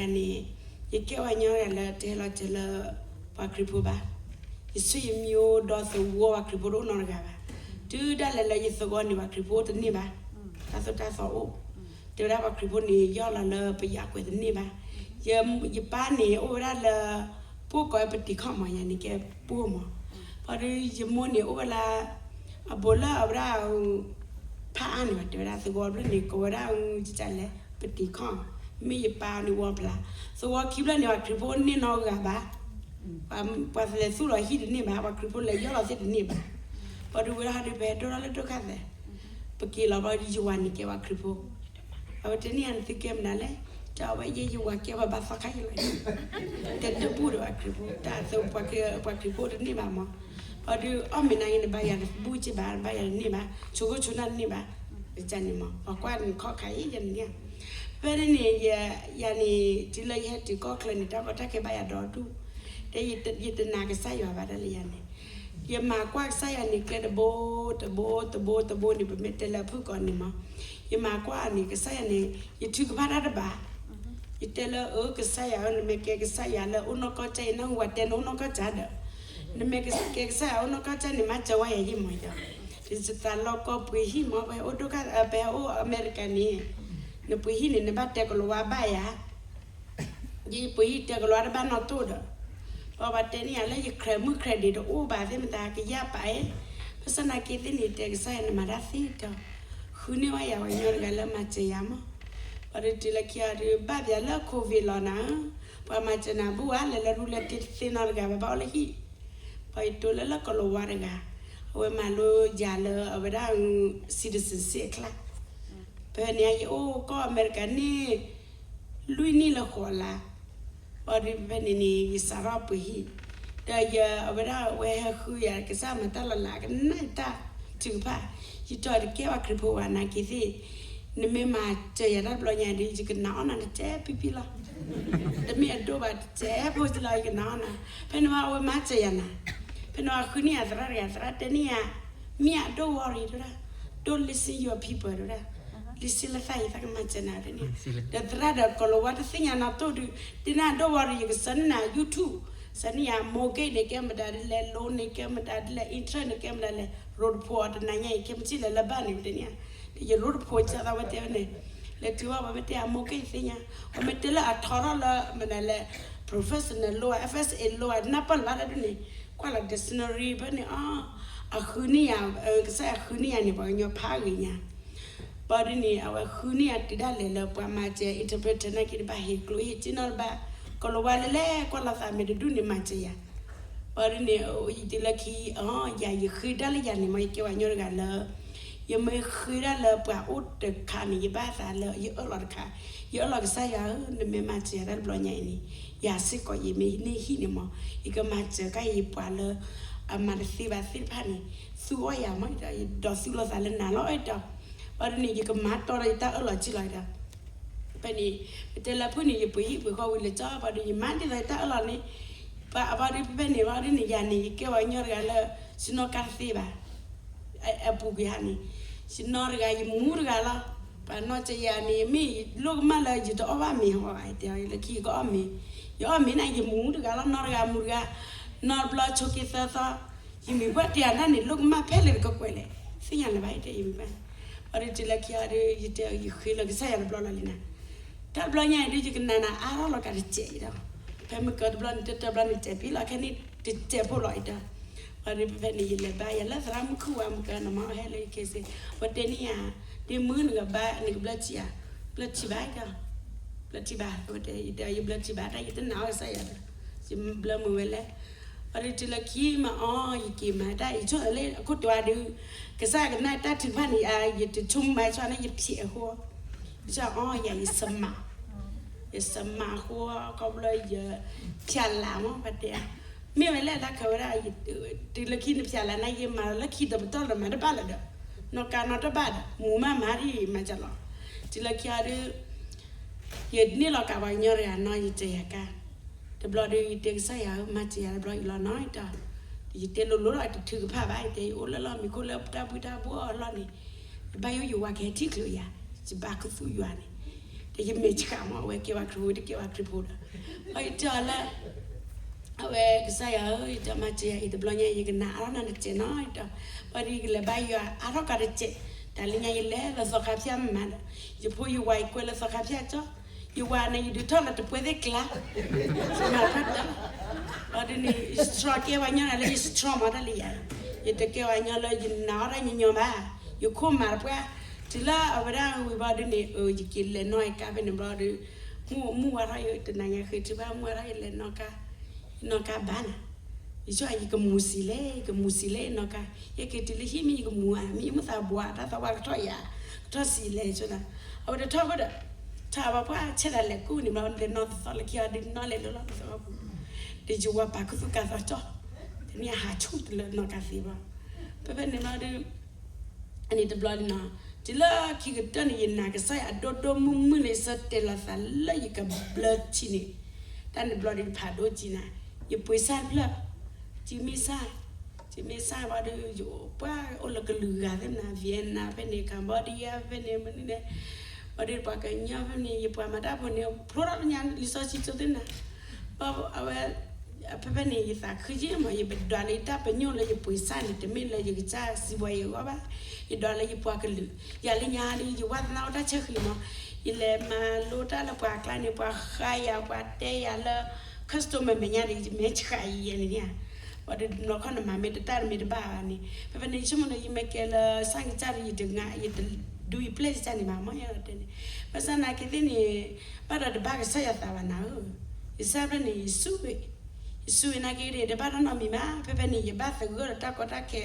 ယၤန့ၣ် ယကဲပှၤကညီတဂၤလၢတဟဲလီၤစၢၤလၢပှၤခရံာ်ဖိဘၣ်. ယဆွေယမျိုးဒီးသဝီပှၤခရံာ်ဖိတအိၣ်နီတဂၤဘၣ်. တုၤဒၣ်လဲာ်လၢယသဝီန့ၣ် ပှၤခရံာ်ဖိတန့ၢ်ဘၣ်. တၢ်သိၣ်တၢ်သီအိၣ်, တဲဝဲဒၣ်ပှၤခရံာ်ဖိန့ၣ် ယီၢ်လီၤလၢပယၢ်ကွဲးတန့ၢ်ဘၣ်. ယပၢ်န့ၣ်အိၣ်ဝဲဒၣ်လၢ ပှိၢ်ကီးပတံၤခီၣ်မး, ယၤန့ၣ်ကဲပှိၢ်မး. ဘၣ်ဒီးယမိၢ်န့ၣ်အိၣ်ဝဲလၢ အဘူးလၢအဝဲဒၣ် ဖးအါန့ၣ်ဘၣ်, တဲဝဲဒၣ်သဝီဖျၢၣ်န့ၣ် ကိးဝဲဒၣ် ကလဲၣ် ပတံၤခီၣ်, မ့ၢ်ယပၢ်န့ၣ်ဝီဖျါ. သဝီခံဖျၢၣ်န့ၣ် ပှၤခရံာ်ဖိန့ၢ်နီတဂၤဘၣ်. ပှၤလဲၤသူၣ်လီၤဟံၣ်တန့ၢ်ဘၣ်, ပှၤခရံာ်ဖိလဲၤယီၢ်လီၤသ့ၣ်တန့ၢ်ဘၣ်. ဘၣ်ဒီးဝဲဒၣ်ဟီဒီး ပဟဲဒိၣ်ထီၣ်လၢဒိၣ်ခါသဲး, ပက့ၤလီၤဘၣ်ဒီး ယဝၤန့ၣ်ကဲပှၤခရံာ်ဖိ. အဝဲတဲန့ၢ်ယၤန့ၣ် သုကဲမနုၤလဲၣ်, တၢ်အဝဲယဲယဝၤကဲပှၤဘါသီခါအံၤလီၤ. တဲတဘူၣ်ဒီးပှၤခရံာ်ဖိ, တၢ်အသိး ပှၤခရံာ်ဖိတန့ၢ်ဘၣ်မး. ဘၣ်ဒီးအီၣ်မ့ၤနၤအံၤ နဘါယၤတဘူၣ်က့ဘၣ်, နဘါယၤတန့ၢ်ဘၣ်, ဆိကမိၣ်ဆိနၢ်တန့ၢ်ဘၣ်. န့ၣ်မး ပှၤကွၢ်န့ၣ်ခီၣ်ခါအံၤယဲန့ၣ်, ဖဲန့ၣ်န့ၣ် ယၤန့ၣ် တုၤလၢယဟဲတုၤကီၢ်ချၢန့ၣ် တၢ်ကီတၢ်ခဲဘၣ်ယၤဒီဒူၣ်, တဲယတနာ်ကစၢ်ယွၤဘၣ်ဒၣ်လၢယၤန့ၣ်, ယမၤကွၢ်ကစၢ်ယွၤန့ၣ် ကျဲတဘိ တဘိ တဘိ တဘိန့ၣ် ပမ့ၢ်တဲလၢအဖုၣ်ကိာ်န့ၣ်မး, ယမၤကွၢ်န့ၣ် ကစၢ်ယွၤန့ၣ် ယထုကဖၣ်တၢ်တဘၣ်. ယတဲလၢအၢ ကစၢ်ယွၤဧၢ, နမ့ၢ်ကဲကစၢ်ယွၤလၢအိၣ်နီၢ်ကီၢ်ကၢ်အံၤ နၢ်ဟူဝဲတဲနအိၣ်နီၢ်ကီၢ်ကၢ်ဒီး, နမ့ၢ်ကဲကစၢ်ယွၤအိၣ်နီၢ်ကီၢ်ကၢ်န့ၣ် မၤစၢၤဝဲယၤယံာ်မးဒီး, ယသးလီၤကီၢ်ပှ့ၤဟံၣ်မး, ပဟဲအိၣ်ဒိၣ်ခါ ပဟဲအိၣ်အမဲရကၤန့ၣ်, နပှ့ၤဟံၣ်န့ၣ် နဘၣ်တဲကလၤဝါဘၣ်ယၤ ယပှ့ၤဟံၣ်တဲကလၤဝါတဘၣ်နီၣ်တိၢ်ဒီး, ပှၤဘၣ်တဲန့ၢ်ယၤလၢယ credit မုၢ် credit တအိၣ်ဘၣ်သ့ၣ်မတၤ ကယၢ်ပာ်အံၤ, ဘၣ်ဆၣ်သနာ်က့သ့ၣ်န့ၣ် တဲကစၢ်ယွၤနမၤတၢ်သ့ဒီး, ဃုန့ၢ်ဝဲယၤပှၤကညီတဂၤလၢမၤစၢၤယၤမး. ပှၤဒီးတုၤလၢခံအီၤဒီး ဘၣ်ပျးလၢ covid လီၤနၤ, ပှၤမၤစၢၤနၤဘူၣ်ဧါ, လဲၤလၢရူလဲၤတ့တသ့နီတဂၤဘၣ် ဘၣ်အိၣ်လၢဟံၣ်. ပှၤယတိၤလၢလၢကလၤဝါတဂၤ, အဝဲမၤလိယၤလၢအဝဲဒၣ် citizenship အကျါ. ဖဲန့ၣ် ယအိၣ်ကီၢ်အမဲရကၤန့ၣ် လွံၢ်နံၣ်လၢဃိးလါ, ဘၣ်ဒီးဖဲန့ၣ်န့ၣ် ယစးထီၣ်ပှ့ၤဟံၣ်, ဒီးယအဝဲဒၣ်အဝဲဟဲဃုယၤ ကစၢ်မၤတၢ်လီၤလး ကနၣ်တၢ်ထုကဖၣ်, ယတီၢ်တကဲပှၤခရံာ်ဖိဝဲနာ်က့သ့ၣ်, နမ့ၢ်မၤစၢၤယၤတၢ်တဘျီညါဒီး ယကနာ်အီၣ်နၤတစဲးဖံဖံလီၤ. တမ့ၢ်အဒိၣ်ဘၣ် တစဲးဖိကလီၤ ယကနာ်အီၣ်နၤ. ဖဲန့ၣ်ဝဲအဝဲမၤစၢၤယၤနၤ, ဖဲန့ၣ်ဝဲဃုန့ၢ်ယၤသရၣ်တဂၤ, သရၣ်တဲန့ၢ်ယၤ, မ့ၢ်ယ don't worry တဲဝဲဒၣ်, don't listen your people တဲဝဲဒၣ်, listen လၢသးအံၤ သးကမၤစၢၤနၤဒ်န့ၣ်, ဒီးသရၣ်ဒီးကလၤဝါတသ့ၣ်ညါနီၣ်တိၢ်ဒုး, တဲန့ၢ် don't worry ယကဆှၢန့ၢ်နၤ YouTube, ဆှၢန့ၢ်ယၤ mortgage န့ၣ်ကဲမတၤဒ်လဲၣ်, loan န့ၣ်ကဲမတၤဒ်လဲၣ်, interest န့ၣ်ကဲမတၤလဲၣ်, ရိတဖိးတနၤညါအံၤ ခဲမုၢ်ဆ့ၣ်လၢလၢဘၣ်န့ၣ်တဲန့ၢ်ဧါ, ဒီးယရိတဖိးစၢ်သးဝဲတဲဝဲန့ၣ်, လဲၤတုၤဘၣ်ပှၤမ့ၢ်တဲအ mortgage သ့ၣ်ညါ, ပှၤမ့ၢ်တဲလၢအထီထီၣ်လၢမနုၤလဲၣ်, professional လိ FSA လိ နၢ်ပၢၢ်လၢၤဘၣ်တၢ်ဒ်န့ၣ်, ကွၢ်လီၤ dictionary ဖဲန့ၣ်အီၤ, အဃုန့ၢ်ယၤ, ကစၢ်ယွၤဃုန့ၢ်ယၤန့ၣ် ပှၤကညီဖးဂ့ၤညါ ဘၣ်ဒ်န့ၣ် အဝဲဃုန့ၢ်ယၤတုၤဒၣ်လဲာ်လၢပှၤမၤစၢၤ interpreter နာ်က့ တဘၣ်ဟ့ၣ်ကျိဟ့ၣ်စ့နီတဘၣ်, ကလၤဝါလဲၤလဲၤကွၢ်လီၤသးမဲာ်တဒူၣ်န့ၣ်မၤစၢၤယၤ, ဘၣ်ဒ်န့ၣ် ယတုၤလၢခံ ယၤယဃ့ဒၣ်လၢယၤန့ၣ် မ်ယကဲပှၤကညီတဂၤလၢ ယမ့ၢ်ဃ့ဒၣ်လၢပှၤအိၣ်တခါန့ၣ် ယဘၣ်သးလၢယအၢၣ်လီၤတခါ, ယအၢၣ်လီၤကစၢ်ယွၤဧၢ, နမ့ၢ်မၤစၢၤယၤတၢ်တဘျီညါအံၤန့ၣ်, ယၤစ့ၢ်ကီးယမ့ၢ်န့ၢ်ဟံၣ်န့ၣ်မး, ယကမၤစၢၤကယပှၤလၢ အမၤတသ့ဘၣ်သ့ၣ်တဖၣ်န့ၣ်, သူအီၣ်ယၤမးဒီး ယဒိးသူလိာ်သးလၢနၤလီၤဒီး, ဘၣ်ဒ်န့ၣ် ယကမၤတီဒီးယတၢ်အၢၣ်လီၤစ့ၢ်လီၤဒီး ဖဲန့ၣ် ပတဲလၢဖုၣ်န့ၣ် ယပှ့ၤဟံၣ်ပှ့ၤဃီဝံၤလၢကၠီဘၣ်ဒီး ယမၤဒ်သိးယတၢ်အၢၣ်လီၤန့ၣ်, ဘၣ်အဘၣ်ဒီးဖဲဖဲန့ၣ်ဘၣ်ဒ်န့ၣ် ယၤန့ၣ် ယကဲပှၤကညီတဂၤလၢ စနီၣ်ကါတသ့ဘၣ်, အပူၤကွံာ်ဟါန့ၣ်, စနီၣ်တဂၤ ယမူတဂၤလီၤ, ပှၤနီၢ်ကယၤန့ၣ် မ့ၢ်လိၣ်ကမၣ်လၢယတအီၣ်ဘၣ်မ့ၤဟီဘၣ် တဲလၢခံယကအီၣ်မ့ၤ, ယအီၣ်မ့ၤန့ၣ် ယမူတဂၤလီၤ နီၢ်တဂၤမူတဂၤ, နီၢ်တဘျီဆိးက့သၢသီ, ယမံၤပှၢ်တ့ၢ်အဒၣ်န့ၣ် လိၣ်ကမၣ်ဖဲလဲၣ်တကကွဲးလဲၣ်, သ့ၣ်ညါလၢၤဘၣ် ယတဲယမံၤပှၢ်န့ၣ်, ဘၣ်ဒီးတုၤလၢခံအီၤဒီး ယတဲယဃ့လၢကစၢ်ယွၤတဘျီလီၤလံနၤ, တၢ်တဘျီညါအံၤဒီး ယကနၤနၤအါထီၣ်လီၤကးတစဲးအံၤဒီး, ဖဲမုၢ်ကၢတဘျီန့ၣ် တၢ်တဘျီန့ၣ်တဲပံလီၤ ခဲန့ၣ်တစဲးဖိလီၤအံၤဒီး, ဘၣ်ဒီးဖဲဖဲန့ၣ် ယလဲၤဘါယၤလၢသရၣ်မုၣ်ခုၣ်ဝါမုၢ်ကၢနမါဟဲလၢယခ့စ့, ဝဲတဲန့ၢ်ယၤ, ဒ့မုၣ်နကဘါ နကဘျၢထံဧါ, ဘျၢထံဘၣ်ဒီး, ဘျၢထံဘၣ် ဝဲတဲ ယတဲယဘျၢထံဘၣ် တၢ်ယတနာ်အီၤကစၢ်ယၤဒီး, ယဘျၢမုာ်ဝဲလဲၣ်, ဘၣ်ဒီးတုၤလၢခံမၤအီၤ ယက့ၤမၤတၢ် ယဆိၣ်လၢအခိၣ်တီဒုး, ကစၢ်ယွၤကနၣ်တၢ်ထုကဖၣ်န့ၣ် ယတဆိကမိၣ်ဘၣ်ဆိန့ၣ် ယဖျဲးအဃိ, ယဆိအီၤယၤ ယစမး, ယစမးအဃိ ခီဖျိယဖျါလၤမး ပတဲ, မ့ၢ်ဝဲလဲၣ်တၢ်ခးဝဲဒၣ်, တုၤလၢခံနဖျါလၤန့ၣ် ယမၤလၢခံတပတီၢ်လၢမၤတဘၣ်လၢၤဒီး, နီၢ်ကါနီၢ်တဘၣ်ဒီး မူၤမးမၤဒ်မၤစၢၤလီၤ, တုၤလၢခံအီၤဒုး ယန့ၢ်လီၤကးပှၤကညီတဂၤနီၤ ယတဲယၤကါ, တဘျီဒီး ယတဲကစၢ်ယွၤဧၢ မၤစၢၤယၤတဘျီအံၤလီၤနီၤ ယတဲ, ယတဲလိၤလိၤလီၤ တထုကဖၣ်ဘၣ် ယတဲ ယအိၣ်လၢလီၢ်မံခိၣ်လၢတၢ်ဘှံးတၢ်ဘှီၣ်အလီၢ်န့ၣ်, ယဘၣ်ယိၣ်ယဝၤကဟဲထံၣ်ချုးယၤ, ယဘါကသူၣ်ယွၤန့ၣ်, တ ယမဲာ်ဆှးမး အဝဲကဲဝဲခရံာ်ဖိ တကဲဝဲခရံာ်ဖိဒီး ဘၣ်ယတဲအီၤလၢ အဝဲကစၢ်ယွၤဧၢ ယတဲမၤစၢၤယၤအံၤတဘျီညါ ယကနၣ်အါထီၣ်နၤတစဲးနီၤ ယတဲ ဘၣ်ဒီးယကလဲၤဘါယွၤအါထီၣ်ကးတစဲး တၢ်လၢညါယလဲၤလၢသီခါဖၠၣ်မးဒီး ယဖိယဝၤယကွဲးလၢသီခါဖၠၣ်ကၠီ ယဝၤန့ၣ် ယဒုးထီၣ်လၢတပှဲၤသ့ၣ်ကျါ ယမၤတၢ်တၢ် ဘၣ်ဒုးန့ၣ် ယစထြီကဲဝဲညီနၤလၢယစထြီမးတၢ်လံယၤ ယတကဲဝဲညီလၢယနာ်အီၣ်တၢ်ညီညီဘၣ် ယခိၣ်မၤတပှၢ် တုၤလၢအဝဲဒၣ်ဝံၤဘၣ်ဒုးန့ၣ် ယက့ၤလဲၤနီၣ်ယကါဖဲန့ၣ်ဘျီဒီး မုၢ်မုၢ်ဝါထီၣ်ယတနၤညါဃ့ထုဘၣ် မုၢ်ဝါထီၣ်ယလဲၤနီၣ်ကါ ယနီၣ်ကါဘၣ်နၤ ယဆိယကမူၤစံာ်လဲၣ် ယကမူၤစံာ်လဲၣ်နီၣ်ကါ ယက့ၤတုၤလၢဟံၣ်မ့ၢ်ယကမူၤဧါ မ့ၢ်ယမုၢ်သးဘှါတၢ်သးဝါကထီၣ်ယၤ ကထီၣ်စံာ်လဲၣ်ဆိနၤ အဝဲတထီၣ်ဘၣ်ဒီး ထီၣ်ဘၣ်ပှၢ်ဆဲဒၣ်လဲၤကူၣ်န့ၣ်ဘျီ လဲၤနီၣ်သီလၢခံအီၤဒုးနီၣ်လဲၤလိၤလီၤသီပူၤ ဒီးယဝၤပာ်ခူသူၣ်ကါသီကၠီ တနံၣ်အဟးဆူၣ်တလၢနီၣ်ကါသ့ဘၣ် ဖဲဖဲန့ၣ်ဘျီဒီး အန့ၣ်တဘျီန့ၣ်နီၤ တုၤလၢခံကတၢၢ်န့ၣ် ယနာ်ကစၢ်ယွၤအဒိၣ်ဒိၣ်မုၢ်မုၢ်လၢယဆၢတဲာ်လီၤသးလၢယကဘျၢထံန့ၣ် တၢ်န့ၣ်ဘျီဒီးဖးဒိၣ်ကံနၤ ယပှ့ၤစၢ်တဖျၢၣ် ကမ့ၢ်စၢ် ကမ့ၢ်စၢ်ဘၣ်ဒီး ယပှၤအိၣ်လၢကလုာ်ဂၤသ့ၣ်နၤ Vietnam ဖဲန့ၣ် Cambodia ဖဲန့ၣ် မနုၤန့ၣ် ဘၣ်ဒီးပှၤကညီဖဲန့ၣ် ယပှၤမၤတၢ်ဖိန့ၣ် ဖျိထီၣ်လၢညါလံာ်စီဆှံကၠိသ့ၣ်နၤ ဘၣ်အဝဲ ဖဲဖဲန့ၣ် ယသးခုယ့ၢ်မး ယဒွးလၢယတၢ်ပညိၣ်လၢယပှ့ၤစၢ်န့ၣ် တမ့ၢ်လၢယကစၢ်စံးဘှီယဂီၢ်ဘၣ် ယဒွးလၢယပှၤကလုာ် ယၤလၢညါဒီး ယဝၣ်သနာ်အိၣ်တၢ်ဆၢဃံမး ယလဲၤမၤလိတၢ်လၢပှၤအကျါန့ၣ် ပှၤဃါယၤ ပှၤတဲယၤလၢ customer မဲာ်ညါဒီး ယမဲာ်ဆှးယဲန့ၣ်ဧါ ဘၣ်ဒီးနီၢ်ခီနမၤမ့ၢ်တတၢ်တမ့ၢ်တဘၣ်ဘၣ်န့ၣ် ဖဲဖဲန့ၣ် ယဆိကမိၣ်ဒီး ယမ့ၢ်ကဲလၢစၢ်ကစၢ်ဒီး ယတငါ ယတဒုးယပျဲၢ်ကစၢ်န့ၣ်ဘၣ် မ့ၢ်ယတဲန့ၣ် ဘၣ်ဆၣ်နာ်က့သ့ၣ်န့ၣ် ဘၣ်ဒီးတဘၣ်ကစၢ်ယွၤသးဘၣ်နၤဧၢ ယစၢ်ဖဲန့ၣ် ယစူၢ် ယစူၢ်နာ်က့ဒီး တဘၣ်တၢ်နီတမံၤဘၣ် ဖဲဖဲန့ၣ် ယဘၣ်သဂၢၢ်ဒီးတၢ်ကီတၢ်ခဲ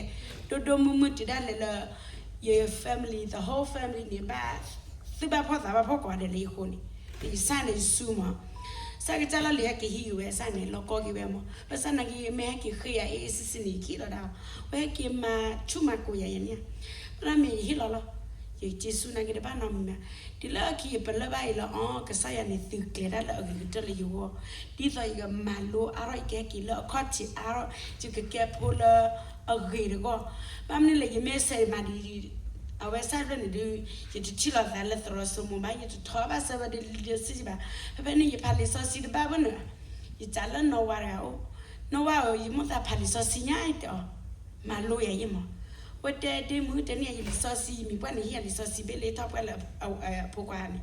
ဒိၣ်ဒိၣ်မုၢ်မုၢ်တုၤဒၣ်လဲာ်လၢ ယ family the whole family န့ၣ် ဘၣ် သုဘၣ်ဖှီၣ်သးဘၣ်ဖှီၣ်ကိးဂၤဒဲးလၢယဃိန့ၣ် ဒီးယစၢ်န့ၣ်ယစူၢ်မး စၢ်ကစၢ်လီၤလံၤဟဲက့ၤဟံးက့ၤဝဲစၢ်န့ၣ် လီၤကီက့ၤဝဲမး ဘၣ်ဆၣ်နာ်က့ မ့ၢ်ဟဲက့ၤဃ့ယၤအ့ၣ်အ့ၣ်စံစံန့ၣ် ယခံးလီၤဒၣ် ဝဲဟဲက့ၤမၤဆူၣ်မၤကိာ်ယၤယၤန့ၣ် ဘၣ်မ့ၢ်ယဟ့ၣ်လီၤလီၤ ယစံးဆူၣ်နာ်က့တဘၣ်နီတမံၤဘၣ် တုၤလၢအခံယပလၢၢ်ဘၣ်အံၤလီၤအီၤ ကစၢ်ယွၤန့ၣ်သုးကျဲၤတၢ်လၢအဂ့ၤကတၢၢ်လၢယဂီၢ် ဒ်သိးယကမၤလိအါထီၣ် ယကဟဲက့ၤလၢအခီၣ်ထံးအါထီၣ် ယကကဲဖိလၢအဂ့ၤတဂီၢ် ဘၣ်မနုၤလဲၣ် ယမ့ၢ်စဲးမၤဒ် အဝဲစၢ်ဖျၢၣ်န့ၣ်ဒုး ယတထံၣ်လီၤသးလၢသရိာ်စိမိၤဘၣ် ယတထီၣ်ဘၣ်စၢၤဝဲဒ်လံစံဘၣ် ဖဲဖဲန့ၣ် ယဖးလံာ်စီဆှံတဘၣ်ဘၣ်န့ၣ် ယစံးလၢနီၢ်ဝါတဂၤအိၣ် နီၢ်ဝါဧၢ ယမိၣ်သးဖးလံာ်စီဆှံညါတဲအီၤ မၤလိယၤယ့ၢ်မး ဝဲတဲဒ့မုၢ် တဲန့ၢ်ယလံာ်စီဆှံ ယမံၤပှၢ်န့ၣ် ဟ့ၣ်ယလံာ်စီဆှံဘ့ၣ်လၢထီၣ်ပှၢ်လၢအဖိခွါန့ၣ်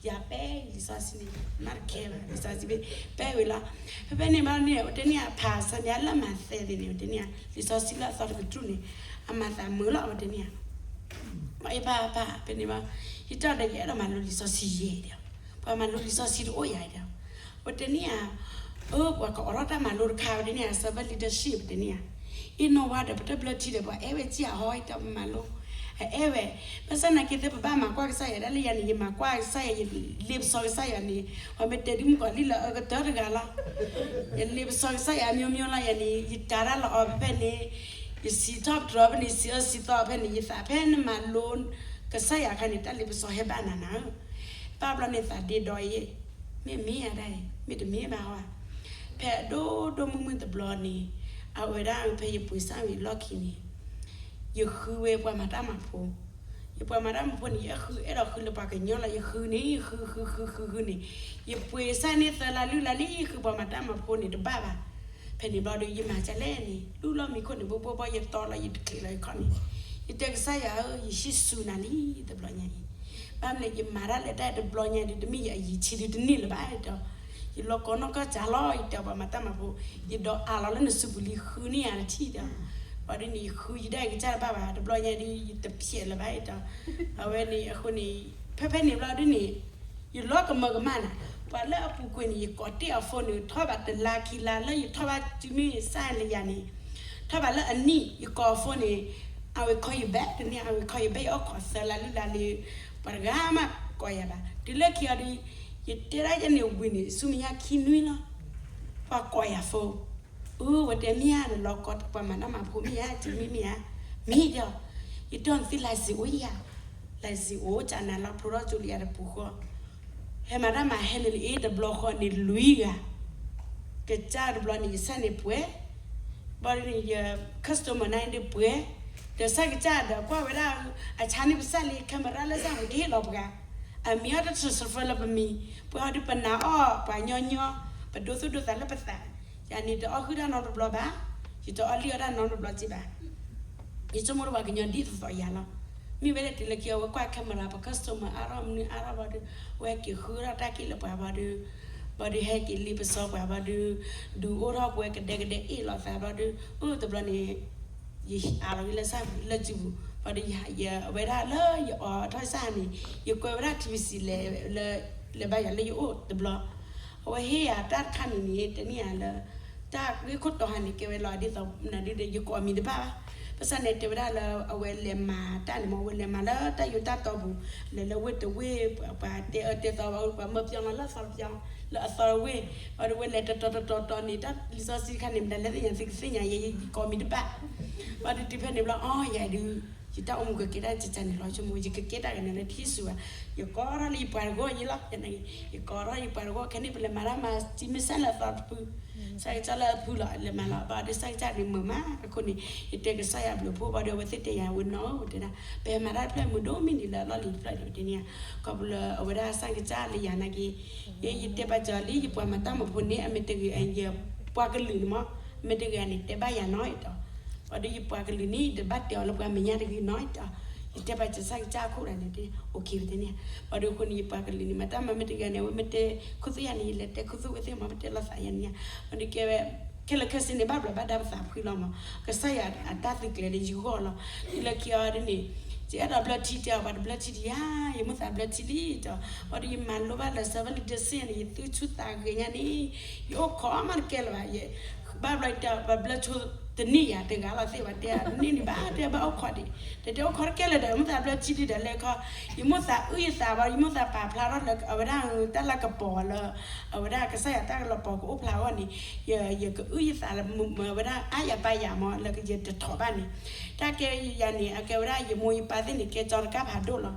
ယၤပဲယလံာ်စီဆှံန့ၣ် မၤတခဲဘၣ် လံာ်စီဆှံဘ့ၣ် ပဲဝံၤလီၤ ဖဲဖဲန့ၣ်ဘၣ်န့ၣ် ဝဲတဲန့ၢ်ယဖးဆၢန့ၣ် လၢမၤသဲသ့ၣ်န့ၣ် ဝဲတဲန့ၢ်ယလံာ်စီဆှံလၢအသီတကတြူၢ်န့ၣ် အမၤသးမုာ်လီၤ ဝဲတဲန့ၢ်ယ အ့ၣ်ပၢ်ပၢ် ဖဲန့ၣ်ဘၣ် ယတဲဒီးယအဲၣ်ဒိးမၤလိလံာ်စီဆှံယဲၢ်ဒီး ပှၤမၤလိလံာ်စီဆှံတအိၣ်ယၤဒီး ဝဲတဲန့ၢ်ယ အၢ ပှၤကအိးထီၣ်တၢ်မၤလိတခါ ဝဲတဲန့ၢ်ယ servant leadership ဝဲတဲန့ၢ်ယ အ့ၣ်နီၢ်ဝါဒီး ပတၢ်ဘျၢထံဒီး ပှၤအဲၣ်ဝဲက့ၢ်အဟီ ယတဲပမၤလိ အအဲၣ်ဝဲ ဘၣ်ဆၣ်နာ်က့သ့ၣ် ပဘၣ်မၤကွၢ်ကစၢ်ယွၤဒၣ်လၢယၤန့ၣ် ယမၤကွၢ်ကစၢ်ယွၤ ယလ့ပစီကစၢ်ယွၤန့ၣ် ပှၤမ့ၢ်တဲဒ်မုၣ်ကီၤလံၢ်လၢအကတၢၢ်တဂၤလီၤ ယလ့ပစီကစၢ်ယွၤ မျိုးမျိုး လီၤ ယၤန့ၣ် ယတၤတၢ်လီၤအီၤဖဲဖဲန့ၣ် ယစံးထီၣ်ပတြၢၤဖဲန့ၣ် စံးအၢစံးသီဖဲန့ၣ် ယသးဖဲနမၤလိ ကစၢ်ယွၤအခါန့ၣ် တၢ်လ့ပစီဟဲဘၣ်နၤနၤဧၢ ဘၣ်ဘျီန့ၣ်သးဒ့ဒီအံၤ မ့ၢ်မ့ၢ်ဧါဒၣ်အံၤ မ့ၢ်တမ့ၢ်ဘၣ်ဝဲ ဖဲအဒိၣ်ဒိၣ်မုၢ်မုၢ်တဘျီန့ၣ် အဝဲဒၣ်ဖဲယပှ့ၤစၢ်ဝံၤအလီၢ်ခံန့ၣ် ယဃုဝဲပှၤမၤတၢ်မၤဖိ ယပှၤမၤတၢ်မၤဖိန့ၣ် ယအဲၣ်ဃုအဲၣ်ဒိးဃုလၢပှၤကညီလီၤ ယဃုန့ၣ် ဃုဃုဃုဃုဃုန့ၣ် ယပှ့ၤစၢ်န့ၢ်သၢလါလွံၢ်လါလံ ယဃုပှၤမၤတၢ်မၤဖိန့ၣ်တဘၣ်ဘၣ် ဖဲန့ၣ်ဘျီဒီး ယမၤဒ်လဲၣ်န့ၣ် လူလီၤမံခိၣ်န့ၣ် ဘိဘိဘီ ယတီလီၤ ယတချံးလီၤယခီၣ်န့ၣ် ယတဲကစၢ်ယွၤဧၢ ယဟံးစူၤနၤလံ တဘျီညါအံၤ ဘၣ်မနုၤလဲၣ် ယမၤတၢ်လဲၤတၢ်တဘျီညါဒီး တမ့ၢ်ယအယံၤဆံးဒုတန့ၢ်လၢၤဘၣ်တဲ ယလီၤကီနီၢ်ကီၢ်စၢ်လီၤ ယတဲပှၤမၤတၢ်မၤဖိ ယဒိးအးလီၤလၢနစုပူၤလံ ဃုန့ၢ်ယၤတထံၣ်တဲ ဘၣ်ဒီးန့ၣ် ယဃုယဒၣ်ယကစၢ်တဘၣ်ဘၣ် တဘျီညါဒီး ယတဖျဲးလၢၤဘၣ်တဲ အဝဲန့ၣ်အဃိန့ၣ် ဖဲဖဲန့ၣ်ဘျီဒ်န့ၣ် ယလီၤကမၢကမၣ်နၤ ပှၤလၢအပူၤကွံာ်န့ၣ် ယကိးတ့ၢ်အီၤ phone န့ၣ် ထီၣ်ဘၣ်တလါခံလါ လၢယထီၣ်ဘၣ်တုၤမ့ၢ်စၢ်လၢယၤန့ၣ် ထီၣ်ဘၣ်လၢအနံၣ် ယကိးအီၤ phone န့ၣ် I will call you back တနံၤ I will call you back ယအိၣ်ခိးသၢလါလွံၢ်လါလံ ပှၤတဂၤမးကိးယၤဘၣ် တုၤလၢခံအီၤဒီး ယတဲဒၣ်ယဲန့ၣ်ဝံၤန့ၣ် ဆူမဲာ်ညါခံနွံလီၤ ပှၤကိးယၤ phone အၢ ဝဲတဲမ့ၢ်ဧါ နလီၤကီပှၤမၤတၢ်မၤဖိမ့ၢ်ဧါ တမ့ၢ်မ့ၢ်ဧါ မ့ၢ်ဒီး ယတဲနသ့ license အိၣ်ဧါ license အိၣ် ကနၤလီၤဖျိထီၣ်ကၠိလံယၤတပူၤဃီ ဟဲမၤတၢ်မၤဟဲနုာ်လၢအ့ၣ်တဘျီဃီန့ၣ်လွံၢ်ဂၤ ကစၢ်တဘျီန့ၣ် ယစၢ်န့ၣ်ပှဲၤ ဘၣ်ဒ်န့ၣ် ယ customer န့ၣ်ပှဲၤ ဒီးစၢ်ကစၢ်ဒီးကွၢ်ဝဲဒၣ် အဆါန့ၢ်ပစၢ်လံ camera လၢစၢ်ဝံၤတဟ့ၣ်လီၤပှၤ အမံၤအီၣ်တၢ်တစၢၤစၢၤလၢပမံၤ, ပှၤအီၤဒုးပနာ်အီၣ်ပှၤညီညီ, ပဒိသူၣ်ဒိသးလၢပသး, ယၤန့ၣ်တအီၣ်ဟုၣ်တၢ်နီတဘျီဘၣ်, ယတအီၣ်လံၣ်အီၣ်တၢ်နီတဘျီက့ဘၣ်. ယဆိကမိၣ်ဒီးပှၤကညီဒ်သိးသိးယၤလီၤ. မ့ၢ်ဝဲဒၣ်တုၤလၢခံအဝဲကွၢ် camera ပ customer အါထီၣ်မနုၤအါထီၣ်ဘၣ်ဒီး, ဝဲဟဲက့ၤဃုထီၣ်တၢ်က့ၢ်လၢပှၤဘၣ်ဒီး, ဘၣ်ဒီးဟဲက့ၤလံပစီပှၤဘၣ်ဒီး, ဒုးအိၣ်ထီၣ်ပဝဲကဒဲကဒဲအ့ၣ်လိာ်သးဘၣ်ဒီး, အိၣ်တဘျီန့ၣ် ယအးလီၤလၢစၢ်လၢစုပူၤ, ဘၣ်ဒီးယ အဝဲဒၣ်လၢယအီၤထီၣ်စၢ်န့ၣ်, ယကွဲဝဲဒၣ် TVC လဲၤ, လဲၤဘါယၤလၢယအိၣ်တဘျီ, အဝဲဟ့ၣ်ယၤတၢ်တခါန့ၣ်န့ၣ် တနံၣ်ယၤလၢ တၢ်ဂ့ၢ်ခိၣ်တီဟါန့ၣ် ကဲဝဲလီၤဒ်သိးနဒုးဒီး ယကိးမံၤတဘၣ်ဘၣ်. ဘၣ်ဆၣ်န့ၣ် တဲဝဲဒၣ်လၢအဝဲလဲၤမၤတၢ်န့ၣ်မ့ၢ် အဝဲလဲၤမၤလၢတၢ်ယိၤတၢ်တီပူၤ, လဲၤလၢဝ့ၢ်တဝ့ၢ်, ပှၤတဲအၢတဲသီဘၣ် ပှၤမၢပျီလီၤလၢအသီတပျီ, လၢအသီတဝ့ၢ်, ဘၣ်ဒီးဝဲလဲၤတတီၤတတီၤတီၤန့ၣ် တၢ်လံာ်စီဆှံတခါန့ၣ် မတၤလဲၣ်သ့ၣ်ညါ သုကသ့ၣ်ညါယဲ ယကိးမံၤတဘၣ်. ဘၣ်ဒီးတုၤဖဲန့ၣ်ဘျီ အီ ယၤဒုး ယတၢ်အိၣ်မူကကဲတၢ်ကကန့ၣ်လီၤ ဆိကမိၣ် ယကကဲတၢ်ကန့ၣ်လၢထံစူၤဘၣ်. ယကိးထီၣ်လၢယပှၤတဂီၢ်ယဲလီၤ, ယကိးထီၣ်ယပှၤတဂီၢ် ခဲန့ၣ် ပလဲၤမၤတၢ်မၤစံမ့ၢ်စၢ်လၢအသီတဖု, စၢ်ကစၢ်လၢအဖုလီၤ လဲၤမၤလီၤ. ဘၣ်ဒီးစၢ်ကစၢ်ဒုးမုာ်မး အဃိန့ၣ် ယတဲကစၢ်ယွၤဘျုးဖှိၣ် ဘၣ်ဒီးအဝဲသ့ၣ်တဲယၤ ဝဲနီၣ်ဧၢ တဲဒၣ် ပဟဲမၤတၢ်တဖျၢၣ်မုာ်ဒိၣ်မံၤဒံးလၢအလီၢ်လံၤတဖျၢၣ်ဒံး တဲန့ၣ်ဧါ. ခီဖျိလၢအဝဲဒၣ်စၢ်ကစၢ်လၢယၤနာ်က့ ယဲယတဲပာ်စၢၤလံ ယပှၤမၤတၢ်မၢဖိန့ၣ် အမ့ၢ်တဂ့ၤ ယပှၤကလုာ်န့ၣ်မ့ၢ် မ့ၢ်တဂ့ၤန့ၣ် တဲဘၣ်ယၤနီၣ်အံၤတီၤ. ဘၣ်ဒီးယပှၤကလုာ်န့ၣ် ယတဘၣ်တဲအီၤလၢပှၤမဲာ်ညါတဂ့ၤနီၣ်အံၤတီၤ. ယတဲပာ်စၢၤစၢ်ကစၢ်အခိၣ်ဒၣ်န့ၣ် အိၣ်ခ့ ပတဲန့ၣ်ဧါ. ဘၣ်ဒီးအဃိန့ၣ် ယပှၤကလုာ်န့ၣ် မၤတၢ်မၤမ့ၢ်တဂ့ၤန့ၣ် အဝဲမ့ၢ်တဲခူသူၣ်ယၤန့ၣ် ယလဲၤတဲခူသူၣ်ဝဲသ့ၣ်မ့ၢ် မ့ၢ်တဲလိာ်သးယၤန့ၣ်ဧါ. ဘၣ်ဒီးကဲဝဲ ခဲလၢာ်ခဲဆ့န့ၣ် ဘၣ်ဘျီဘၣ်ဒါပသးဖှံလီၤမး ကစၢ်ယွၤအတၢ်သုးကျဲၤဒီးယဂီၢ်လီၤ. တုၤလၢခံအီၤဒ်န့ၣ် ယအဲၣ်ဒိးဘျၢထံတဲအီၤ ပှၤတဘျၢထံဒံးဧါ, ယမိၣ်သးဘျၢထံလံတီၤ. ဘၣ်ဒီးယမၤလိဘၣ်လၢ seven leadership န့ၣ် ယသုဆူသးဂ့ၤညါန့ၣ် ယအိၣ်ခိးမးတကဲလၢၤဘၣ်. ဘၣ်ဘျီတဲ ပဘျၢဆိတန့ၢ်ယၤတဂၤလီၤသ့ၣ် ပှၤတဲန့ၢ်န့ၣ်ဘၣ် တဲဘၣ်အိၣ်ခိးဒံး တဲတဲအိၣ်ခိးတကဲလၢၤဒီး မိၣ်သးဘျၢထံဒံးဒီးလဲၤခီ ယမိၣ်သးအုၣ်ယသးဘၣ် ယမိၣ်သးပာ်ဖျါထီၣ်လၢအဝဲဒၣ်တၢ်လၢကပီၤလၢ အဝဲဒၣ်ကစၢ်ယွၤတၢ်လၢကပီၤကအိၣ်ဖျါအဂီၢ်န့ၣ် ယကအုၣ်ယသးလၢ အဝဲဒၣ်အါယၤပါယၤမး လၢယတထီၣ်ဘၣ်န့ၣ် တၢ်ကဲယၤန့ၣ် အကဲဝဲဒၣ်ယမိၢ်ယပၢ်သ့ၣ်န့ၣ် ကဲကၠီတကၢ်ဖးဒိၣ်လီၤ.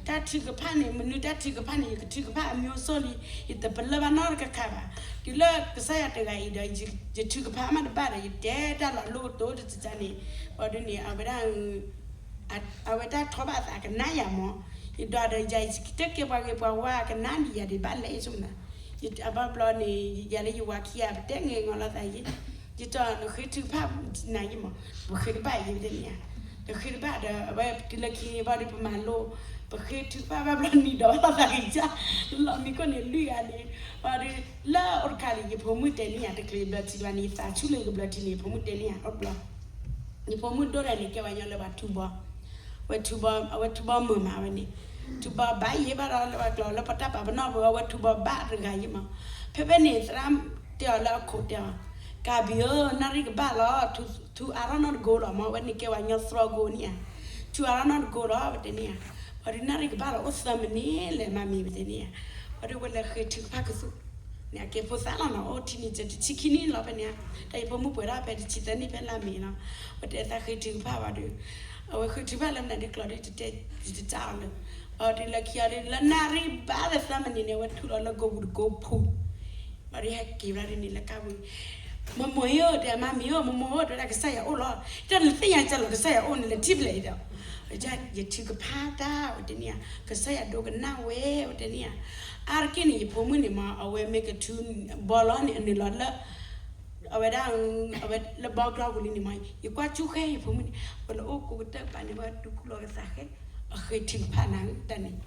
တၢ်ထုကဖၣ်န့ၣ် မနုၤတၢ်ထုကဖၣ်န့ၣ် ယကထုကဖၣ်အမံၤအိၣ်ဆိၣ်လံ ယတပလၢၢ်ဘၣ်နီတခါခါဘၣ်. တုၤလၢကစၢ်ယွၤတဂၤအံၤဒီး ယထုကဖၣ်မးတဘၣ်ဒီး ယတဲတၢ်လီၤလိကတိၤတကကန့ၣ် ဘၣ်ဒုးန့ၣ် အဝဲဒၣ် အဝဲတၢ်ထီဘၣ်အသးကနၣ်ယၤမး ယဒွးဒီးယၤ ယတကဲပှၤဂ့ၤပှၤဝါ ကနၣ်ဒံးယၤဒံးဘၣ်လဲၣ်ဆိမနၤ. အဘၣ်ဘျီန့ၣ် ယၤလၢယဝၤခံဂၤ ပတဲငဲၤငီၤလိာ်သးယဲ ယတီၢ်နဃ့ထုကဖၣ်နၤယံမး ပဃ့တဘၣ်ယဲပတဲန့ၣ်ဧါ. တဃ့တဘၣ်ဒီး အဝဲတုၤလၢခံန့ၣ်ဘၣ်ဒီး ပမၤလိ ပဃ့ထုကဖၣ်ဘၣ်ဘျီနံၤဒီးလိာ်သးဂ့ၤကၢ် လီၤမံၤခိၣ်န့ၣ်လွံၢ်ဂၤန့ၣ် ဘၣ်ဒီး လၢအအိၣ်တခါန့ၣ် ယဖိမုၣ်တဲန့ၢ်ယၤ တချုးယဘျၢထံဘၣ်န့ၣ် ယသးဆူၣ်လၢယကဘျၢထံန့ၣ် ယဖိမုၣ်တဲန့ၢ်ယၤ အိၣ်တဘျီ ယဖိမုၣ်ဒိၣ်ဒၣ်န့ၣ် ကဲဝဲညီလၢပှၤထူဘီ ဝဲထူဘီ အဝဲထူဘီမုာ်မးဝဲန့ၣ် ထူဘီဘၣ်ယဲဘၣ်ဒီး လၢပှၤကျိာ်လၢပတၢ်ပာ်ပနီၣ်ပူၤ အဝဲထူဘီဘၣ်တဂၤယံမး. ဖဲဖဲန့ၣ် သရၣ်တဲအီၤလၢအခိၣ်တဲအီၤ ကးဘံဧၢ နၣ်ရံၣ်ကဘၣ်လီၤ ထူအါထီၣ်နီတကိလီၤမး ဝဲန့ၣ်ကဲဝဲညီသရီကိန့ၣ်ဧါ. ထူအါထီၣ်နီတကိလီၤ ပတဲန့ၢ်ဧါ. ဘၣ်ဒီးနၣ်ရံၣ်ကဘၣ်လီၤ အိၣ်သၢမံးနံးလဲၣ် မၤမံၤ ပတဲန့ၢ်ဧါ. ဘၣ်ဒီးဝဲလဲၤဃ့ထုကဖၣ်ကသူ န့ၣ် အကဲဖိသၣ်လီၤနီၤ အိၣ်ထံနံၤတဆံခံနံၣ်လီၤဖဲန့ၣ်ဧါ. တၢ်ယဖိမုၣ်ပှဲၤထီၣ်ဖဲတဆံသၢနံၣ်ဖဲလါမ့ၤလီၤ. ဝဲတဲသးဃ့ထုကဖၣ်ဘၣ်ဒီး အဝဲဃ့ထုကဖၣ်လၢမနုၤဒ်ကျိာ်ဒ်တတဲ ယတတၢ်အီၤလၢ ဘၣ်ဒီးလၢခံအီၤဒ် လၢနၣ်ရံၣ်ဘၣ်လၢသၢမံးနံးန့ၣ် ဝဲထူလီၤလၢကိပူၤတကိဖိ ဘၣ်ဒီးဟဲက့ၤဘျီဒ်န့ၣ်လၢကါပူၤ မမိၢ်ဧၢ တဲမၤမံၤဧၢ မမိၢ်ဧၢ တဲဝဲဒၣ်ကစၢ်ယွၤအိၣ်လီၤ တၢ်နသ့ၣ်ညါကလီၤ ကစၢ်ယွၤအိၣ်န့ၣ်လၢထံဖျဲးအံၤဒီး ယထုကဖၣ်တၢ် ဝဲတဲန့ၢ်ဧါ ကစၢ်ယွၤဒိကနၣ်ဝဲ ဝဲတဲန့ၢ်ဧါ. အါတက့ၢ်န့ၣ် ယဖိမုၣ်န့ၣ်မး အဝဲမ့ၢ်ကထုဘီလီၤန့ၣ် အနုာ်လီၤလၢ အဝဲဒၣ် အဝဲလၢဘီကျီပူၤလံန့ၣ်မး ယကွၢ်ကၠူၣ်ဃဲ ယဖိမုၣ်န့ၣ် ဝဲလၢအိၣ်ကိးကတၢၢ်ပာ်န့ၣ် ဝဲတူၢ်ကူၣ်လီၤကသးဃဲ အဃ့ထုကဖၣ်နၤတၢ်န့ၣ်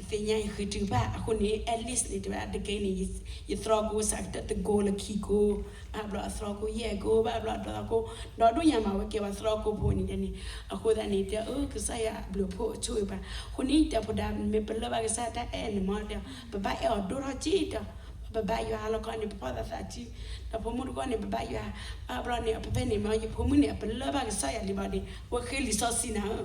ယသ့ၣ်ညါယဃ့ထုကဖၣ် အဃိန့ၣ် at least န့ၣ် တဲဝဲဒၣ်တကဲန့ၣ် ယသရီကိစးကတၢၢ်တကိလၢခံကိ ဘၣ်ဘျီအသရီကိယဲၢ်ကိ ဘၣ်ဘျီအသရီကိ ဒီဒူၣ်ညါမးဝဲကဲဝဲသရီကိဖိန့ၣ်န့ၣ် အဃိသတးန့ၣ် တဲအၢ ကစၢ်ယွၤဘျုးဖှိၣ်အဆိၣ်ဂ့ၤပှၤ အဃိန့ၣ် တဲဖိဒါမ့ၢ်ပလၢၢ်ဘၣ်ကစၢ်တၢ်အဲၣ်န့ၣ်မး တဲ ပဘၣ်အဲၣ်အီၤဒိၣ်ထီၣ်က့ၤဒီး ပဘါယွၤလီၤခီန့ၣ် ပဖီၣ်သးသးစု ဒီးဖိမုၣ်တဂီၢ်န့ၣ် ပဘါယွၤ ဘၣ်ဘျီန့ၣ် အဖဲဖဲန့ၣ်မး ယဖိမုၣ်န့ၣ် အပလၢၢ်ဘၣ်ကစၢ်ယွၤလံဘၣ်ဒီး ဝဲဃ့လံာ်စီဆှံန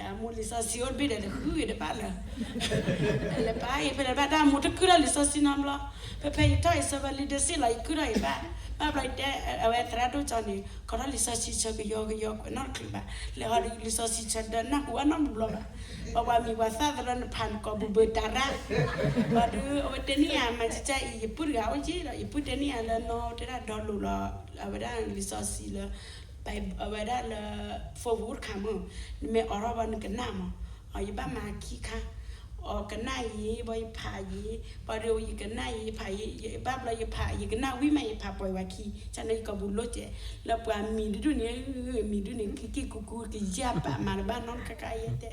ၤဧၢ ဒီးမိၢ်လံာ်စီဆှံအိၣ်တဘ့ၣ်ဒီးတဃုဂ့ၤတဘၣ်လၢၤ လဲၤပာ်အံၤဖဲလဲၣ်ဘၣ်တၢ်မိၢ်တကုၢ်ထီၣ်လံာ်စီဆှံနီတဘျီ ဖဲဖဲယထီၣ်အံၤ servant leadership လီၤ ယကုၢ်ထီၣ်အံၤဘၣ် ဘၣ်ဘျီယတဲ အဝဲသရၣ်ဒိၣ်ကၠီန့ၣ် ခီထီၣ်လံာ်စီဆှံဆၢကယီကယီကွဲးနီတချုးဘၣ် လဲၤဟီဒီးလံာ်စီဆှံဆၢဒီးနၢ်ဟူဘၣ်နီတဘျီဘၣ် ပှၤပှၤမံၤပှၤသၣ်သရၣ်နဖးနကိာ်ပူၤဘၢတၢ်ရၣ် ဘၣ်ဒီး အဝဲတဲန့ၢ်ယၤ မၤကကၢ်အံၤ ယပုၢ်တဂၤအိၣ်က့ၤဒီး ယပုၢ်တဲန့ၢ်ယၤလၢနီၢ်တဲဒၣ်ဒီလိာ်လီၤ အဝဲဒၣ်လံာ်စီဆှံလၢ အဝဲဒၣ်လၢ phone တခါမး နမ့ၢ်အိးထီၣ်ဘၣ်နကနၣ်မး ယဘၣ်မၤခံခါ အီၤကနၣ်ယံၤ ဘၣ်ယဖးယံၤ ပှၤဒီးယကနၣ်ယံၤ ယဖးယံၤ ယဘၣ်ဘျီယဖး ယကနၣ်ဝံၤမး ယဖးပှဲၤဝဲခံ ကန့ၣ်ယကိာ်ပူၤလိၣ်ကဲး လၢပှၤမံၤတဒူၣ်န့ၣ် မံၤဒူၣ်န့ၣ် ကက့ၢ်ကူကူ ကယၢ်ပာ်မၤတဘၣ်နီတခါခါယဲတဲ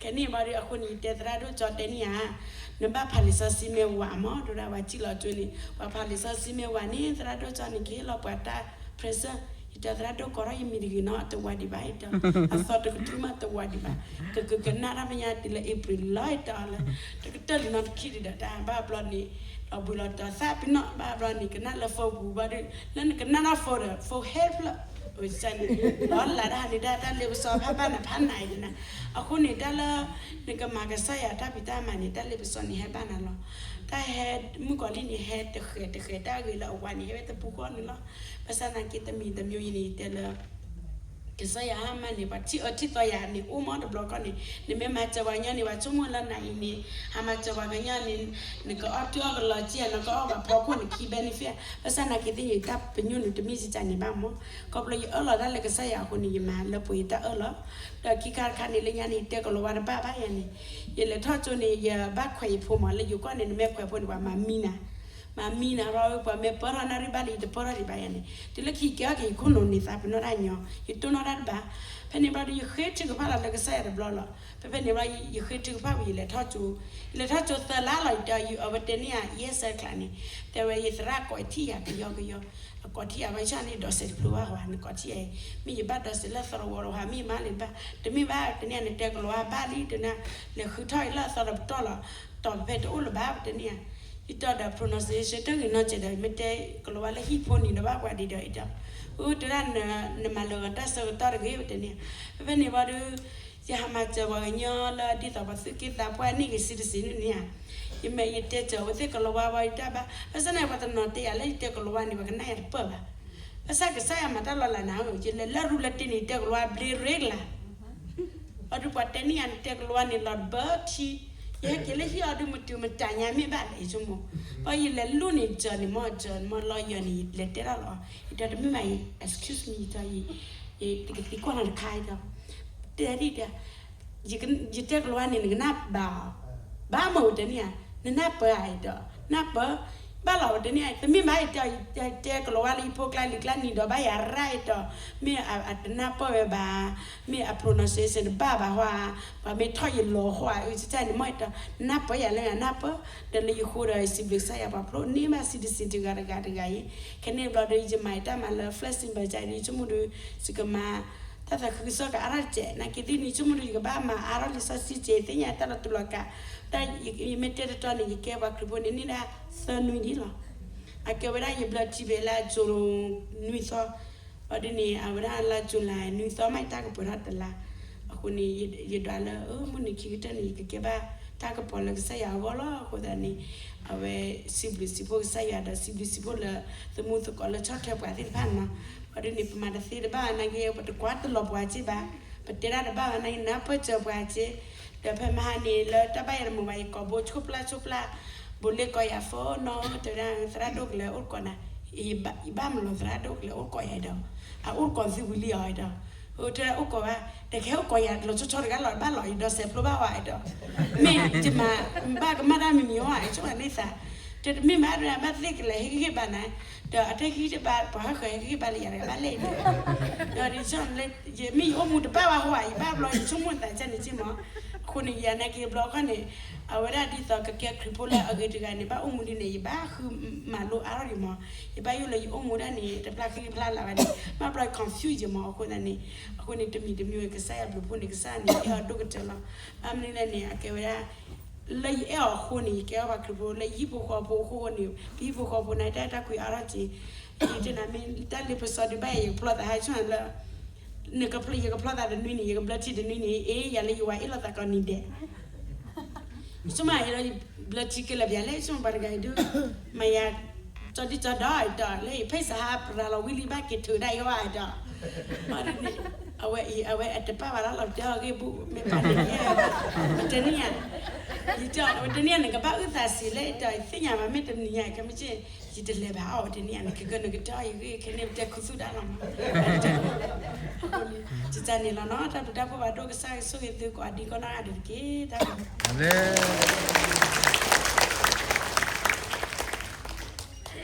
ခဲန့ၣ်ဘၣ်ဒီး အဃိန့ၣ် ယတဲသရၣ်ဒိၣ်ကၠီတဲန့ၣ်ဧါ နဘၣ်ဖးလံာ်စီဆှံမ့ၢ်ဝးမး ဒိၣ်ဒၣ်ဝဲစံၣ်လီၤကၠိန့ၣ် ပှၤဖးလံာ်စီဆှံမ့ၢ်ဝးန့ၣ် သရၣ်ဒိၣ်ကၠီန့ၣ် ကဟ့ၣ်လီၤပှၤတၢ် present ယတဲသရၣ်ဒိၣ်ကၠီထီၣ်ယမံၤတဂ့ၤနီၤ တဝးဒံးဘၣ်ယတဲ အသီတကထူၣ်မးတဝးဒံးဘၣ် ကကကနၣ်တၢ်မဲာ်ညါတုၤလၢ April လီၤယတဲအီၤလၢ တကတၢၢ်လံနီတခံဒံးဒီး တၢ်ဘၣ်ဘျီန့ၣ် ဒီးဘှံးလီၤတီၤသၣ်ပ့ၤနီၣ် ဘၣ်ဘျီန့ၣ် ကနၣ်လၢ phone ပူၤဘၣ်ဒီး လၢနကနၣ်တၢ် phone ဒီး phone ဟဲဖျၢၣ် န့ၣ် လီၤလးတၢ်ဟးန့ၣ် တၢ်တၢ်လ့ပစီဖးဘၣ်နၤဖးနၤအံၤနၤ အဃိန့ၣ် တၢ်လၢ နကမၤကစၢ်ယွၤတၢ်ဖံးတၢ်မၤန့ၣ် တၢ်လ့ပစီန့ၣ်ဟဲဘၣ်နၤလီၤ တၢ်ဟဲမုၣ်ကီၤလံၢ်န့ၣ် ဟဲတဃဲၤတဃဲၤတၢ်ဂ့ၤလၢအဝၤန့ၣ် ဟဲဝဲတပူၤဃီန့ၣ်လီၤ ဘၣ်ဆၣ်သနာ်က့တမံၤတမံၤအံၤန့ၣ် ယတဲလၢ ကစၢ်ယွၤဟါမၢ်န့ၣ် ပှၤထံၣ်အၢထံၣ်သီယၤန့ၣ် အိၣ်မးတဘျီခီန့ၣ် နမ့ၢ်မၤစၢၤပှၤကညီန့ၣ် ပှၤဆိကမိၣ်လၢနၤအံၤန့ၣ် ဟးမၤစၢၤပှၤကညီန့ၣ် နကအီၣ်တုၤအီၣ်ကလီၤက့ၤ နကအီၣ်ဘၣ်ဖီခိၣ်နခံ benefit ဘၣ်ဆၣ်သနာ်က့သ့ၣ်န့ၣ် တၢ်ပညိၣ်န့ၣ် တမ့ၢ်စံးစၢ်န့ၣ်ဘၣ်မး ခီဖျိယအၢၣ်လီၤတၢ်လၢကစၢ်ယွၤအဃိန့ၣ် ယမၤလၢပှဲၤယတၢ်အၢၣ်လီၤ ဒီးခံခါတခါန့ၣ် လၢညါန့ၣ် ယတဲကလီၤဝါတဘၣ်ဘၣ်ယၤန့ၣ် ယလဲၤထီၣ်ကၠိန့ၣ် ယဘၣ်ခွဲးယဖိမး လၢယိၤကီၢ်န့ၣ် နမ့ၢ်ခွဲးဖိန့ၣ် ပှၤမၤမံနၤ မၤမံနၤ ပှၤမ့ၢ်ပၢထီၣ်နၣ်ရံၣ်ဘၣ်လံ ယတပၢထီၣ်ဒံးဘၣ်ယၤန့ၣ် တုၤလၢခံကဲထီၣ်က့ၤ ယခိၣ်နူာ်န့ၢ်သးပ့ၤနီၣ်တၢ်ညီ ယတိၢ်နီၣ်တၢ်တဘၣ် ဖဲန့ၣ်ဘျီဒီး ယဃ့ထုကဖၣ်လီၤလၢကစၢ်ယွၤတဘျီလီၤ ဖဲဖဲန့ၣ်ဘျီ ယဃ့ထုကဖၣ်ဝံၤ ယလဲၤထီၣ်ကၠိ ယလဲၤထီၣ်ကၠိသၢလါလီၤ ယတဲ အဝဲတဲန့ၢ်ယၤ ယဲၢ်ဆၢကျးန့ၣ် တဲဝဲယသရၣ်ကိးထံၣ်ယၤကယီကယီ အကိးထံၣ်ယၤဝဲဆၣ်န့ၣ် ဒိးစဲးတဖျိဘၣ်ဝဲ နကိးထံၣ်ယၤအံၤ မ့ၢ်ယဘၣ်ဒိးစဲးလၢအသီတဝီတဝီ မ့ၢ်ယမါလၢၤဘၣ် တမ့ၢ်ဘၣ် တဲန့ၢ်ယၤ နတဲကလီၤဝါဘၣ်လံ တဲန့ၢ် လဲၤဃုထီၣ်အံၤလၢအသီဒီးပတီၢ်လီၤ တီၢ်ဖဲတအိၣ်လၢၤဘၣ် ပတဲန့ၢ်ယၤ ယတီၢ်ဒီး pronunciation တဂ့ၤနီတစဲးဒီး မ့ၢ်တဲကလီၤဝါလၢဟံၣ်ဖိန့ၣ်ဒီးဘၣ်ပှၤဒံးဒီးအံၤဒီး အိၣ်တဲဒၣ် နမၤလၢၤတၢ်ဆၢကတီၢ်တဂ့ၤ ပတဲန့ၢ်ယၤ ဖဲဖဲန့ၣ်ဘျီဒီး ယဟးမၤစၢၤပှၤကညီလၢဒ်သိးပှၤသူၣ်က့သးပှၢ်န့ၢ်ဂ့ၤ citizen န့ၣ်ဧါ ယမ့ၢ်ယတဲစၢၤဝဲသ့ၣ်ကလီၤဝါဝဲယတၢ်ဘၣ် ဘၣ်ဆၣ်န့ၣ် ပှၤတနီၤတဲယၤလၢယတဲကလီၤဝါန့ၣ် ပှၤကနၣ်ယၤတပၢၢ်ဘၣ် ဘၣ်ဆၣ်ကစၢ်ယွၤမၤတၢ်လီၤလးနၤဧၢ ယလဲၤလၢရူလၢတ့ၢ်န့ၣ် ယတဲကလီၤဝါဘျ့ရ့ကလၤ အီၤဒုးပှၤတဲန့ၢ်ယၤန့ၣ် တဲကလီၤဝါန့ၣ်လီၤတဘၢထံ ယဟဲက့ၤလၢဟံၣ်အီၤဒုး မတုၤမတၤညါမ့ၢ်ဘၣ်လဲၣ် ယဆိကမိၣ် ဘၣ်ယလဲၤလူၢ်န့ၣ် ကၢၤန့ၣ်မ့ၢ် ကၢၤန့ၣ်မ့ၢ် lawyer န့ၣ် ယလဲၤတဲတၢ်လီၤ ယတဲတမ့ၢ်ဘၣ်အံၤ excuse me ယတဲ ယကသံကွၢ်နၤတခါအံၤဒီး တဲဒ်ဒီး ယတဲကလီၤဝါန့ၣ် နကနၢ်ဘၣ်အီၤ ဘၣ်မ့ၢ်ဝဲတဲန့ၢ်ဧါ နနၢ်ပၢၢ်ဧါအံၤဒီး နၢ်ပၢၢ် ဘၣ်လီၤဝဲတဲန့ၢ် တမ့ၢ်ဘၣ်အံၤတဲ တဲကလီၤဝါလၢယဖိကျါလံၤကျါန့ၣ်ဒီး ဘၣ်ယၤရၣ်အံၤဒီး မ့ၢ်အတနၢ်ပၢၢ်ဝဲဘၣ် မ့ၢ်အ pronunciation တဘၣ်ဘၣ်ဟီဧါ ပှၤမ့ၢ်ထီၣ်ယလီၤဟီဧါ အုၣ်ကစၢ်န့ၣ်မ့ၢ်အံၤဒီး နနၢ်ပၢၢ်ယၤလၢနနၢ်ပၢၢ် ဒီးလၢယဃိဒီး စံးဘျုးကစၢ်ယွၤ ပှၤဖျိန့ၢ်ဘၣ် citizen တဂၤတဂၤတဂၤအံၤ ခဲန့ၣ်ဘျီဒီး ယမၤယတၢ်မၤလၢ flexible ကဒီး ယဆိကမိၣ်ဒီး ယကမၤ တၢ်သးခုကစီၣ်ကအါထီၣ်တစဲး နာ်က့သ့ၣ်န့ၣ် ဆိကမိၣ်ဒီး ယကဘၣ်မၤအါထီၣ်လံာ်စီဆှံစဲး သ့ၣ်ညါတၢ်လီၤတူာ်လီၤကာ် တၢ်ယမ့ၢ်တဲတတီၤန့ၣ် ယကဲပှၤခရံာ်ဖိန့ၣ် န့ၢ်ဒၣ်သၢနွံဒံးလီၤ. အကဲဝဲဒၣ်ယဘျၢထံဖဲလါ June နွံသီ ဘၣ်ဒ်န့ၣ် အဝဲဒၣ်လါ July နွံသီမး ယတၢ်ကပှဲၤထီၣ်တလါ အဃိန့ၣ် ယဒွးလၢ မုၢ်နံၤခံကတၢၢ်န့ၣ် ယကကဲဘၣ်တၢ်ကပီၤလၢကစၢ်ယွၤအဂီၢ်လီၤ. အဃိသတးန့ၣ် အဝဲစံးဘျုးစံးဖှိၣ်ကစၢ်ယွၤဒီး စံးဘျုးစံးဖှိၣ်လၢ သမူသကိးလၢဆီၣ်ထွဲပှၤသ့ၣ်တဖၣ်န့ၣ်လီၤ. ဘၣ်ဒ်န့ၣ် ပမၤတသ့တဘၣ်နာ်က့ ပတကွၢ်တလီၤပှၤစ့ၢ်ဘၣ်, ပတဲတၢ်တဘၣ်ဘၣ်နာ်က့ နၢ်ပၢၢ်စၢၤပှၤစ့ၢ်, ဒီးဖဲမဟါန့ၣ် လၢတၢ်ဘၣ်ယၤတမုာ်ဘၣ် ယကိာ်ဘိဆိၣ်ပျၢ်ဆိၣ်ပျၢ်, ဘိးလ့ကိးယၤ phone နီၢ် တဲဝဲဒၣ် သရၣ်ဒိၣ်ကလဲၤအိၣ်တကိးနၤ, ယဘၣ်မၤလီၤသရၣ်ဒိၣ်ကလဲၤအိၣ်တကိးယၤဒီး, အအိၣ်တကိးသုဝံၤလံအီၤဒီး, တဲဒၣ်အိၣ်ကိးဘၣ်, တကဲအိၣ်ကိးယၤလီၤဆီဆီတဂၤလီၤ ဘၣ်လီၤ ယဒီးစဲးဖျိဘၣ်ဝဲဒီး, မ့ၢ်ယမၤဘၣ်ကမၣ်တၢ်မံၤမံၤအီၤ ယဆိကမိၣ်န့ၣ်သး, တမ့ၢ်ဘၣ်ဒၣ် ဘၣ်သ့ၣ်ကလဲၤဟ့ၣ်ဂံၢ်ဟ့ၣ်ဘါနၤ, ဒီးအတဟံၣ်တဘၣ် ပှၤဟးဃၢၤဟ့ၣ်ဂံၢ်ဟ့ၣ်ဘါလၢယၤတဂၤဘၣ်လဲၣ်ဒီး, ဒီးယဆိကမိၣ်လၢ ယမ့ၢ်ယအိၣ်မူတဘၣ်ဝဲဟီဧါ ယဘၣ်ဘျီ ယဆိကမိၣ်သးကန့ၣ်က့မး, အဃိန့ၣ် ယနာ်က့ဘျီခီန့ၣ်, အဝဲဒၣ်ဒ်သိးကကဲခရံာ်ဖိလၢအဂ့ၤတဂၤန့ၣ် ဘၣ်အိၣ်မူဒ်န့ၣ် ယဘၣ်ဃုမၤလိအါထီၣ်ဒံးမး, ယဘၣ်ယိၣ်လၢယအိၣ်မူဒၣ်န့ၣ် တပျၢ်ဃံတပျၢ်လၤဘၣ်န့ၣ် ဘၣ်ဘျီ confuse ယမး အဃိသတးန့ၣ်, အဃိန့ၣ် တမံၤတမံၤဝဲ ကစၢ်ယွၤဘျုးဖှိၣ်န့ၣ် ကစၢ်န့ၣ် အဲၣ်အီၤဒိၣ်ကတၢၢ်လီၤ. ဘၣ်မနုၤလဲၣ်န့ၣ် အကဲဝဲဒၣ် လၢယအဲၣ်အီၤအဃိန့ၣ် ယကဲအီၤပှၤခရံာ်ဖိ လၢယဟံၣ်ဖိဃီဖိအဃိန့ၣ် ပဟံၣ်ဖိဃီဖိန့ၣ် တၢ်အဲၣ်တၢ်ကွံအါထီၣ်က့ၤ, ယတဲနၤမ့ၢ်တၢ်လ့ပစီဒုးဘၣ်ယၤ ယကဖျီသးဟဲဆိၣ်နၤလၢ နကဖျီ ယကဖျီသးတနွံန့ၣ် ယကဘျၢထံတနွံန့ၣ် အ့ ယၤလၢယဝၤအ့ၣ်လိာ်သးကိးနံၤဒဲး ဆိကမိၣ်ယဘျၢထံကဲလၢာ်ပျၢ်လဲၣ် ဆိကမိၣ်ပှၤတဂၤအံၤဒုး, မ့ၢ်ယၤ ကၠီဒ်ကၠီဒီးဒီး လၢယဖဲစဟါပရၤလီၤဝံၤလံဘၣ်က့ၤထုးဒၣ်ယဂီၢ်ဒီး, အဝဲအဝဲအတပာ်ဝဲဒၣ်လီၤတဲအဂ့ၢ်ဘူၣ် မ့ၢ်ပှၤန့ၣ်, ပတဲန့ၣ်ယၤ, ယတဲအီၤ ပတဲန့ၣ်ယၤ နကဘၣ်အုၣ်သးစံးလဲၣ်ဒီး သ့ၣ်ညါဘၣ်မ့ၢ်တနံၤညါ ကမ့ၢ်က့ ယတလဲၤဘၣ်အီၣ်ဝဲတနံၣ်အန့ၣ် ခဲကနံၣ်ကတၢၢ်အီၣ်ယဂ့ၢ်ခဲန့ၣ် ပတဲခူသူၣ်တၢ်လီၤမး. တၢ်န့ၣ်လီၤနီၤ တၢ်ဘျုးတၢ်ဖှိၣ်ဘၣ်ဒိၣ် ကစၢ်ယွၤဆိၣ်ဂ့ၤသုကိးဂၤဒဲးနီၢ်ဂၤဒဲးတက့ၢ်. တၢ်ဘျုး